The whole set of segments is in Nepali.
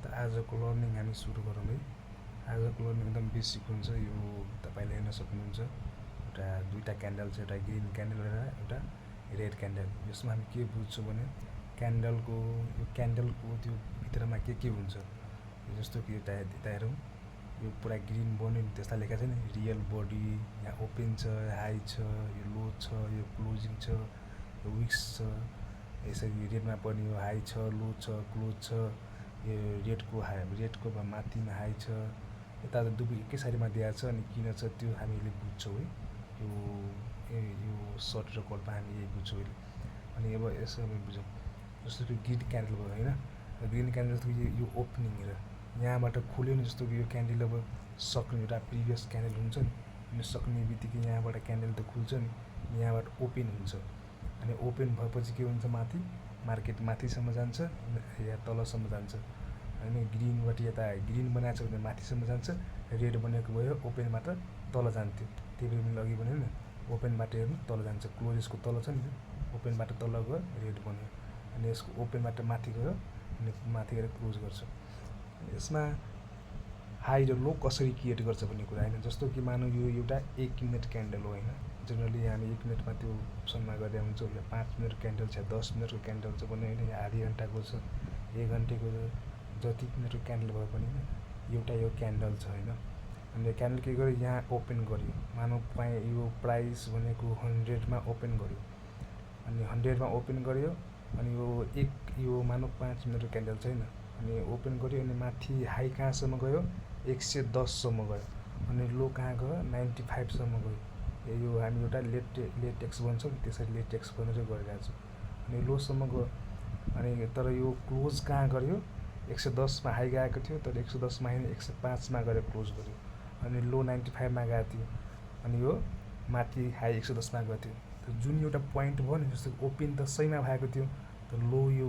त आजको लर्निङ हामी सुरु गरौँ है। आजको लर्निङ एकदम बेसिक हुन्छ। यो तपाईँले हेर्न सक्नुहुन्छ, एउटा दुईटा क्यान्डल छ, एउटा ग्रिन क्यान्डल र एउटा रेड क्यान्डल। यसमा हामी के बुझ्छौँ भने क्यान्डलको त्यो भित्रमा के हुन्छ, जस्तो कि यता हेरौँ, यो पुरा ग्रिन बन्यो नि, त्यसलाई लेखा छ नि रियल बडी, यहाँ ओपन छ, हाई छ, यो लो छ, यो क्लोजिङ छ, यो विक्स छ। यसरी रेडमा पनि यो हाई छ, लो छ, क्लोज छ। यो रेडको माथिमा हाई छ, यता दुवै एकै साइडमा दिएको छ। अनि किन छ त्यो हामीले बुझ्छौँ है। यो सर्ट र कटमा हामी यही बुझ्छौँ अहिले। अनि अब यसो हामी बुझौँ, जस्तो कि ग्रिन क्यान्डल भयो होइन। ग्रिन क्यान्डल जस्तो कि यो ओपनिङ र यहाँबाट खोल्यो नि, जस्तो कि यो क्यान्डल अब सक्ने एउटा प्रिभियस क्यान्डल हुन्छ नि, अनि सक्ने बित्तिकै यहाँबाट क्यान्डल त खुल्छ नि, यहाँबाट ओपन हुन्छ। अनि ओपन भएपछि के हुन्छ, मार्केट माथिसम्म जान्छ या तलसम्म जान्छ। अनि ग्रिनबाट यता ग्रिन बनाएको छ भने माथिसम्म जान्छ, रेड बनेको भयो ओपनबाट तल जान्थ्यो। त्यही भएर मैले अघि भने नि, ओपनबाट हेर्नु तल जान्छ, क्लोज यसको तल छ नि, ओपनबाट तल गयो रेड बन्यो, अनि यसको ओपनबाट माथि गयो अनि माथि गएर क्लोज गर्छ। यसमा हाई र लो कसरी क्रिएट गर्छ भन्ने कुरा होइन। जस्तो कि मानौँ यो एउटा 1 मिनट क्यान्डल हो होइन। जेनरली हामी 1 मिनटमा त्यो अप्सनमा गरेर हुन्छ, या 5 मिनट क्यान्डल छ, 10 मिनटको क्यान्डल छ भने होइन, या आधी घन्टाको छ, 1 घन्टाको छ, जति मिनटको क्यान्डल भयो भने एउटा यो क्यान्डल छ होइन। अनि यो क्यान्डल के गर्यो, यहाँ ओपन गर्यो, मानौँ यो प्राइस भनेको 100मा ओपन गर्यो, अनि 100मा ओपन गर्यो। अनि यो मानौँ 5 मिनटको क्यान्डल छैन, अनि ओपन गर्यो, अनि माथि हाई कहाँसम्म गयो, 110सम्म गयो, अनि लो कहाँ गयो, 95सम्म गयो। यो हामी एउटा लेट एक्स भन्छौँ, त्यसरी लेट एक्स भनेर गरिरहेको छौँ। अनि लोसम्म गयो, अनि तर यो क्लोज कहाँ गर्यो, 110मा हाई गएको थियो, तर 110मा होइन 105मा गएर क्लोज गर्यो। अनि लो 95मा गएको थियो, अनि यो माथि हाई 110मा गएको थियो। त जुन एउटा पोइन्ट भयो नि, जस्तो ओपन त सहीमा भएको थियो, तर लो यो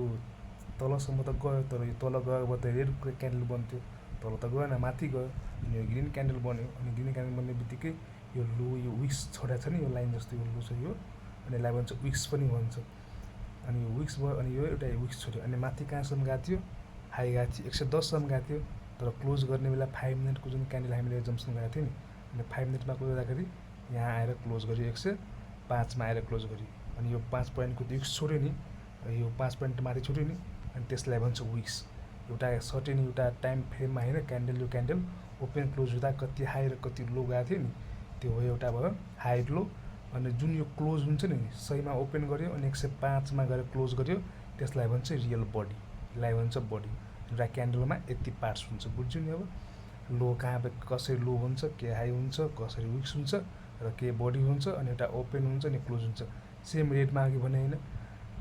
तलसम्म त गयो, तर यो तल गयो भए त रेड क्यान्डल बन्थ्यो, तल त गएन, माथि गयो, अनि यो ग्रिन क्यान्डल बन्यो। अनि ग्रिन क्यान्डल बन्ने बित्तिकै यो लो, यो विक्स छोडेको छ नि, यो लाइन जस्तो यो लो छ यो, अनि यसलाई भन्छ विक्स पनि भन्छ। अनि यो विक्स भयो, अनि यो एउटा विक्स छोड्यो, अनि माथि कहाँसम्म गएको थियो, हाई गएको थियो, 110सम्म गएको थियो, तर क्लोज गर्ने बेला 5 मिनटको जुन क्यान्डल हामीले जम्सन गएको थियो नि, अनि 5 मिनटमा क्लोज गर्दाखेरि यहाँ आएर क्लोज गर्यो, 105मा आएर क्लोज गर्यो। अनि यो 5 पोइन्टको विक्स छोड्यो नि, यो 5 पोइन्ट माथि छोड्यो नि, अनि त्यसलाई भन्छ विक्स। एउटा सर्टेन एउटा टाइम फ्रेममा होइन, यो क्यान्डल ओपन क्लोज हुँदा कति हाई र कति लो गएको थियो नि, त्यो हो एउटा भयो हाई लो। अनि जुन यो क्लोज हुन्छ नि, सहीमा ओपन गर्यो अनि 105मा गएर क्लोज गर्यो, त्यसलाई भन्छ रियल बडी, यसलाई भन्छ बडी। एउटा क्यान्डलमा यति पार्ट्स हुन्छ, बुझ्यो नि। अब लो कहाँ कसरी लो हुन्छ, के हाई हुन्छ, कसरी विक्स हुन्छ, र के बडी हुन्छ, अनि एउटा ओपन हुन्छ अनि क्लोज हुन्छ। सेम रेडमा अघि भने होइन,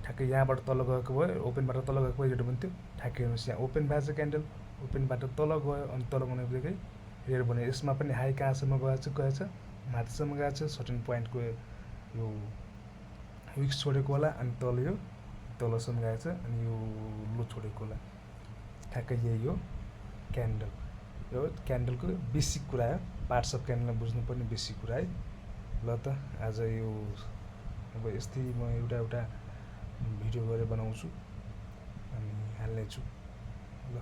ठ्याक्कै यहाँबाट तल गएको भयो, ओपनबाट तल गएको भयो रेड बन्थ्यो, ठ्याक्कै हेर्नुहोस् यहाँ ओपन भएको छ क्यान्डल, ओपनबाट तल गयो, अनि तल गने बित्तिकै रेड बन्यो। यसमा पनि हाई कहाँसम्म गएछ, माथिसम्म गएको छ, सर्टेन पोइन्टको यो विक्स छोडेको होला, अनि तल यो तलसम्म गएको छ, अनि यो लो छोडेको होला, ठ्याक्कै यही हो क्यान्डल। यो क्यान्डलको बेसिक कुरा हो, पार्ट्स अफ क्यान्डलमा बुझ्नुपर्ने बेसिक कुरा है। ल त आज यो अब यस्तै म एउटा भिडियो गरेर बनाउँछु अनि हाल्नेछु। ल।